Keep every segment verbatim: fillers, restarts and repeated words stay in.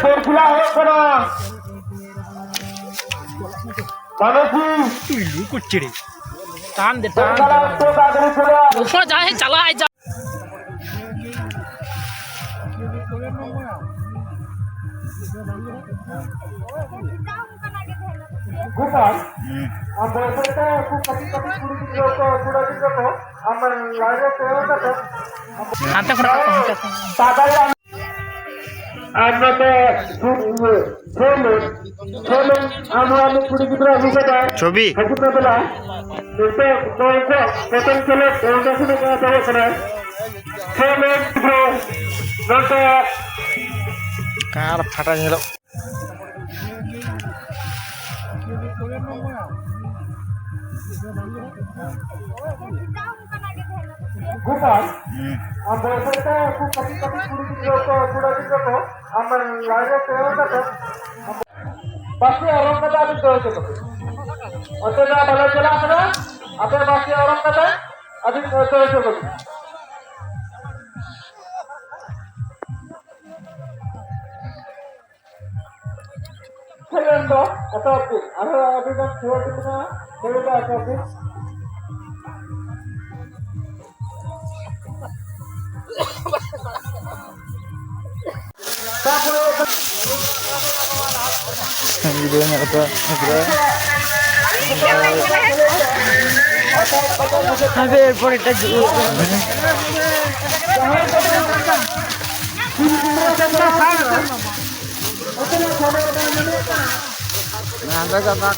ᱥᱤᱞᱥᱤᱞᱟ ᱦᱩᱭᱩᱜ ᱠᱟᱱᱟ᱾ ᱢᱟᱱᱚᱥᱤ ᱴᱩᱭᱞᱩ ᱠᱚ ᱪᱮᱬᱮ᱾ ᱴᱟᱱ ᱫᱮ, ᱴᱟᱱ ᱫᱮ᱾ ᱵᱮᱝᱜᱟᱞ ᱥᱴᱮᱴ ᱟᱜᱽᱨᱤ ᱥᱮᱵᱟ᱾ ᱩᱯᱟ ᱡᱟᱦᱟᱸᱭ ᱪᱟᱞᱟᱜ ᱟᱭ, ᱡᱟ- ᱜᱳᱯᱟᱞ, ᱟᱢ ᱵᱟᱹᱭ ᱵᱟᱹᱭ ᱛᱮ ᱩᱱᱠᱩ ᱠᱟᱹᱴᱤᱡ ᱠᱟᱹᱴᱤᱡ ᱠᱩᱲᱤ ᱜᱤᱫᱽᱨᱟᱹ ᱠᱚ, ᱠᱚᱲᱟ ᱜᱤᱫᱽᱨᱟᱹ ᱠᱚ, ᱟᱢ ᱞᱟᱭᱤᱱ ᱨᱮ ᱛᱤᱸᱜᱩ ᱠᱟᱛᱮ ᱦᱟᱱᱛᱮ ᱠᱷᱚᱱ ᱨᱟᱠᱟᱵ ᱠᱚᱢ, ᱦᱟᱱᱛᱮ ᱠᱷᱚᱱ᱾ ᱛᱟᱲᱟᱢ ᱟᱨ ᱱᱚᱛᱮ ᱤᱭᱟᱹ, ᱥᱳᱢ, ᱥᱳᱢ, ᱟᱢ ᱦᱚᱸ ᱟᱢᱤᱡ ᱠᱩᱲᱤ ᱜᱤᱫᱽᱨᱟᱹ ᱟᱹᱜᱩ ᱠᱟᱫᱟ᱾ ᱪᱷᱚᱵᱤ᱾ ᱦᱤᱡᱩᱜ ᱢᱮ ᱫᱮᱞᱟ᱾ ᱱᱤᱛᱚᱜ ᱫᱚ ᱩᱱᱠᱩᱣᱟᱜ ᱯᱨᱚᱛᱷᱚᱢ ᱠᱷᱮᱞᱳᱰ ᱚᱱᱠᱟ ᱥᱮᱫ ᱮ ᱮᱛᱚᱦᱚᱵ ᱠᱟᱱᱟ᱾ ᱥᱳᱢ, ᱱᱚᱛᱮ ᱠᱟᱨ ᱯᱷᱟᱴᱟ ᱧᱮᱞᱚᱜ᱾ ᱜᱳᱯᱟᱞ, ᱦᱩᱸ᱾ ᱟᱢ ᱵᱟᱹᱭ ᱵᱟᱹᱭ ᱛᱮ ᱩᱱᱠᱩ ᱠᱟᱹᱴᱤᱡ ᱠᱟᱹᱴᱤᱡ ᱠᱩᱲᱤ ᱜᱤᱫᱽᱨᱟᱹ ᱠᱚ, ᱠᱚᱲᱟ ᱜᱤᱫᱽᱨᱟᱹ ᱠᱚ, ᱟᱢ ᱞᱟᱭᱤᱱ ᱨᱮ ᱛᱤᱸᱜᱩ ᱠᱟᱛᱮ, ᱵᱟᱥᱠᱮ ᱚᱰᱚᱠ ᱠᱟᱛᱮ ᱟᱹᱰᱤ ᱫᱚᱭ ᱛᱮ ᱠᱟᱹᱴᱤᱡ᱾ ᱚᱱᱛᱮ ᱫᱚ ᱵᱟᱞᱮ ᱪᱟᱞᱟᱜ ᱠᱟᱱᱟ, ᱟᱯᱮ ᱵᱟᱥᱠᱮ ᱚᱰᱚᱠ ᱠᱟᱛᱮ ᱟᱹᱰᱤ ᱫᱚᱭ ᱛᱮ ᱠᱟᱹᱴᱤᱡ᱾ ᱠᱷᱮᱞᱳᱰ ᱫᱚ ᱮᱛᱚᱦᱚᱵ ᱠᱮᱫ᱾ ᱟᱨᱦᱚᱸ ᱟᱹᱰᱤ ᱜᱟᱱ ᱠᱷᱮᱞᱳᱰ ᱢᱮᱱᱟᱜᱼᱟ, ᱠᱷᱮᱞᱳᱰ ᱫᱚ ᱮᱛᱚᱦᱚᱵ ᱠᱮᱫ᱾ ᱛᱟᱯᱚᱨᱮ ᱜᱤᱫᱽᱨᱟᱹ ᱢᱮᱱᱟᱜ ᱠᱚᱣᱟ, ᱜᱤᱫᱽᱨᱟᱹ᱾ ᱟᱫᱚ ᱮᱨᱯᱚᱨ ᱮᱴᱟᱜ ᱡᱩ-, ᱦᱟᱸᱰᱮ ᱜᱮ ᱵᱟᱝ᱾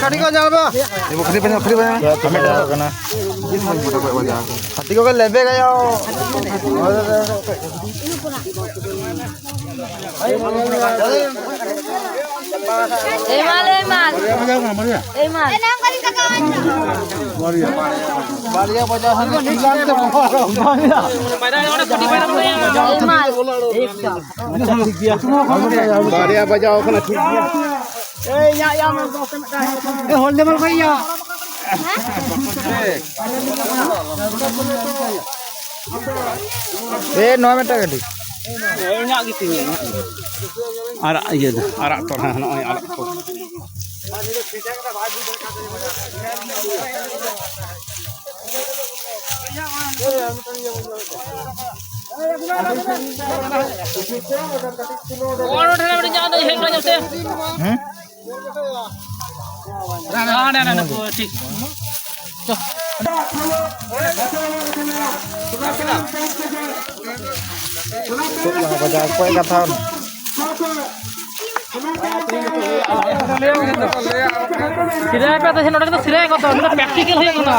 ᱠᱟᱹᱴᱤᱡ ᱠᱚ ᱧᱮᱞ ᱢᱮ᱾ ᱠᱟᱹᱴᱤᱡ ᱠᱚ ᱧᱮᱞ ᱢᱮ᱾ ᱠᱟᱱᱟ᱾ ᱦᱟᱹᱛᱤ ᱠᱚᱠᱚ ᱞᱮᱵᱮ ᱜᱮᱭᱟ᱾ ᱮᱭ ᱢᱟᱞ, ᱮᱭ ᱢᱟᱞ᱾ ᱮᱭ ᱢᱟᱞ᱾ ᱵᱟᱨᱭᱟ ᱵᱟᱡᱟᱣ ᱦᱟᱱᱮ ᱪᱤᱞᱟᱱ ᱛᱮ ᱵᱚᱞᱚ ᱟᱨᱚ ᱵᱟᱝ ᱦᱩᱭᱩᱜᱼᱟ᱾ ᱵᱟᱨᱭᱟ ᱵᱟᱡᱟᱣ ᱠᱟᱱᱟ, ᱴᱷᱤᱠ ᱜᱮᱭᱟ᱾ ᱮᱭ, ᱭᱟ, ᱭᱟ, ᱢᱮ, ᱮ, ᱦᱚᱞ ᱫᱮ ᱢᱟᱞ ᱠᱷᱚᱡ ᱭᱟ᱾ ᱮ, ᱱᱚᱣᱟ ᱢᱤᱫᱴᱟᱝ ᱜᱟᱹᱰᱤ᱾ ᱤᱧᱟᱹᱜ ᱜᱮ ᱛᱤᱧ, ᱤᱧᱟᱹᱜ ᱜᱮ᱾ ᱟᱨᱟᱜ ᱤᱭᱟᱹ ᱫᱚ, ᱟᱨᱟᱜ ᱛᱚ, ᱦᱮᱸ, ᱱᱚᱜᱼᱚᱭ ᱟᱨᱟᱜ ᱛᱚ᱾ ᱦᱮᱸ? ᱦᱟᱸᱰᱮ, ᱦᱟᱸᱰᱮ, ᱦᱟᱸᱰᱮ, ᱴᱷᱤᱠ᱾ ᱵᱟᱡᱟᱣ ᱚᱠᱚᱭ ᱠᱟᱛᱷᱟ ᱥᱤᱞᱟᱹᱭ ᱯᱮ, ᱛᱟᱦᱮᱸ ᱱᱚᱰᱮ ᱫᱚ ᱥᱤᱞᱟᱹᱭ ᱠᱚ ᱛᱚ, ᱱᱚᱰᱮ ᱯᱨᱮᱠᱴᱤᱠᱟᱞ ᱦᱩᱭᱩᱜ ᱠᱟᱱᱟ᱾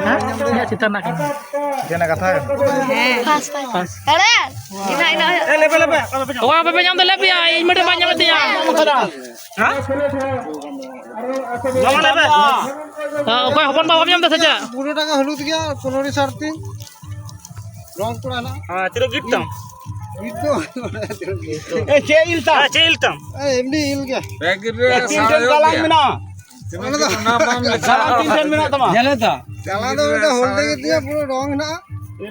ᱦᱮᱸ, ᱤᱧᱟᱹᱜ ᱪᱮᱛᱟᱱ ᱨᱮᱱᱟᱜ ᱠᱟᱱᱟ᱾ ᱪᱮᱫ ᱨᱮᱱᱟᱜ ᱠᱟᱛᱷᱟ? ᱦᱮᱸ, ᱯᱟᱥ, ᱯᱟᱥ, ᱯᱟᱥ᱾ ᱟᱲᱮ! ᱤᱱᱟᱹ, ᱤᱱᱟᱹ ᱦᱩᱭᱩᱜ᱾ ᱚᱠᱚᱭ ᱵᱟᱯᱮ ᱧᱟᱢ ᱫᱟ, ᱞᱟᱹᱭ ᱯᱮᱭᱟ, ᱤᱧ ᱢᱤᱫᱴᱮᱱ ᱵᱟᱹᱧ ᱧᱟᱢᱮᱫ ᱛᱤᱧᱟ᱾ ᱦᱮᱸ? ᱦᱮᱸ, ᱚᱠᱚᱭ ᱦᱚᱯᱚᱱ ᱵᱟ ᱵᱟᱢ ᱧᱟᱢ ᱫᱟ ᱥᱮ ᱪᱮᱫ? ᱯᱩᱨᱟᱹᱴᱟ ᱜᱮ ᱦᱞᱩᱫ ᱜᱮᱭᱟ, ᱯᱩᱨᱟᱹ ᱥᱟᱨᱛᱤ᱾ ᱨᱚᱝ ᱠᱚᱲᱟ ᱦᱮᱱᱟᱜᱼᱟ᱾ ᱦᱮᱸ, ᱪᱮᱫ ᱜᱤᱯᱴ ᱛᱟᱢ? ᱜᱤᱯᱴ ᱫᱚ ᱵᱟᱹᱱᱩᱜᱼᱟ᱾ ᱮ, ᱪᱮᱫ ᱤᱞ ᱛᱟᱢ? ᱦᱮᱸ, ᱪᱮᱫ ᱤᱞ ᱛᱟᱢ? ᱮ, ᱮᱢᱱᱤ ᱤᱞ ᱜᱮ᱾ ᱵᱮᱜᱽ ᱨᱮ ᱮ, ᱛᱤᱱ ᱴᱷᱮᱱ ᱥᱟᱦᱟ ᱜᱟᱞᱟᱝ ᱜᱮᱭᱟ᱾ ᱢᱮᱱᱟᱜᱼᱟ? ᱚᱱᱟ ᱫᱚ ᱜᱟᱞᱟᱝ ᱛᱤᱱ ᱴᱷᱮᱱ ᱢᱮᱱᱟᱜ ᱛᱟᱢᱟ? ᱧᱮᱞ ᱛᱟ᱾ ᱜᱟᱞᱟᱝ ᱫᱚ ᱢᱤᱫᱴᱟᱝ ᱦᱚᱞᱫᱮ ᱜᱮ ᱛᱤᱧᱟ, ᱯᱩᱨᱟᱹ ᱨᱚᱝ ᱦᱮᱱᱟᱜᱼᱟ᱾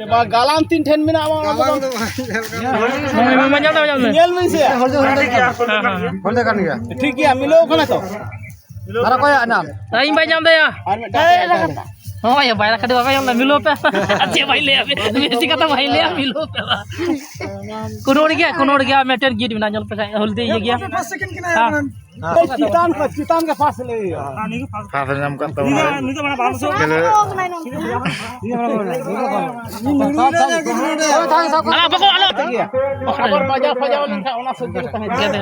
ᱮ ᱵᱟ, ᱜᱟᱞᱟᱝ ᱛᱤᱱ ᱴᱷᱮᱱ ᱢᱮᱱᱟᱜᱼᱟ? ᱚᱱᱟ ᱫᱚ ᱜᱟᱞᱟᱝ ᱫᱚ ᱵᱟᱝ ᱧᱮᱞ ᱠᱟᱱᱟ᱾ ᱢᱟ, ᱧᱮᱞ ᱢᱮ, ᱧᱮᱞ ᱢᱮ᱾ ᱧᱮᱞ ᱢᱮ ᱥᱮ᱾ ᱦᱮᱸ, ᱦᱮᱸ, ᱦᱮᱸ᱾ ᱦᱚᱞᱫᱮ ᱠᱟᱱ ᱜᱮᱭᱟ᱾ ᱴᱷᱤᱠ ᱜᱮᱭᱟ, ᱢᱤᱞᱟᱹᱣ ᱠᱟᱱᱟ ᱛᱚ? ᱟᱨ ᱚᱠᱚᱭᱟᱜ ᱧᱟᱢ? ᱤᱧ ᱵᱟᱹᱧ ᱧᱟᱢ ᱫᱟᱭᱟ᱾ ᱟᱨ ᱢᱤᱫᱴᱟᱝ ᱦᱳᱭ, ᱵᱟᱭᱨᱟ ᱠᱟᱹᱴᱤᱡ ᱵᱟᱯᱮ ᱧᱟᱢ ᱫᱟ, ᱢᱤᱞᱟᱹᱣ ᱯᱮ᱾ ᱪᱮᱫ ᱵᱟᱭ ᱞᱟᱹᱭᱟ, ᱵᱮᱥᱤ ᱠᱟᱛᱷᱟ ᱵᱟᱭ ᱞᱟᱹᱭᱟ, ᱢᱤᱞᱟᱹᱣ ᱯᱮ᱾ ᱠᱳᱱᱳ ᱦᱚᱲ ᱜᱮ, ᱠᱳᱱᱳ ᱦᱚᱲ ᱜᱮ ᱢᱤᱫᱴᱮᱱ ᱜᱤᱯᱷᱴ ᱢᱮᱱᱟᱜᱼᱟ, ᱧᱮᱞ ᱯᱮ ᱠᱷᱟᱡ, ᱦᱚᱞᱫᱤ ᱤᱭᱟᱹ ᱜᱮᱭᱟ᱾ ᱦᱮᱸ᱾ ᱮᱭ, ᱪᱮᱛᱟᱱ ᱠᱷᱚᱱ, ᱪᱮᱛᱟᱱ ᱜᱮ ᱯᱷᱟᱥ ᱞᱟᱹᱭ ᱦᱩᱭᱩᱜᱼᱟ᱾ ᱯᱷᱟᱥ ᱧᱟᱢ ᱠᱟᱜ ᱛᱟᱵᱚᱱᱟ᱾ ᱪᱮᱞᱮ? ᱟᱞᱚ, ᱵᱟᱠᱚ, ᱟᱞᱚ᱾ ᱟᱵᱟᱨ ᱵᱟᱡᱟᱣ ᱯᱷᱟᱡᱟᱣ ᱞᱮᱱᱠᱷᱟᱱ ᱚᱱᱟ ᱥᱚᱡᱡᱮ ᱛᱟᱦᱮᱸ ᱪᱤᱠᱟᱹᱛᱮ?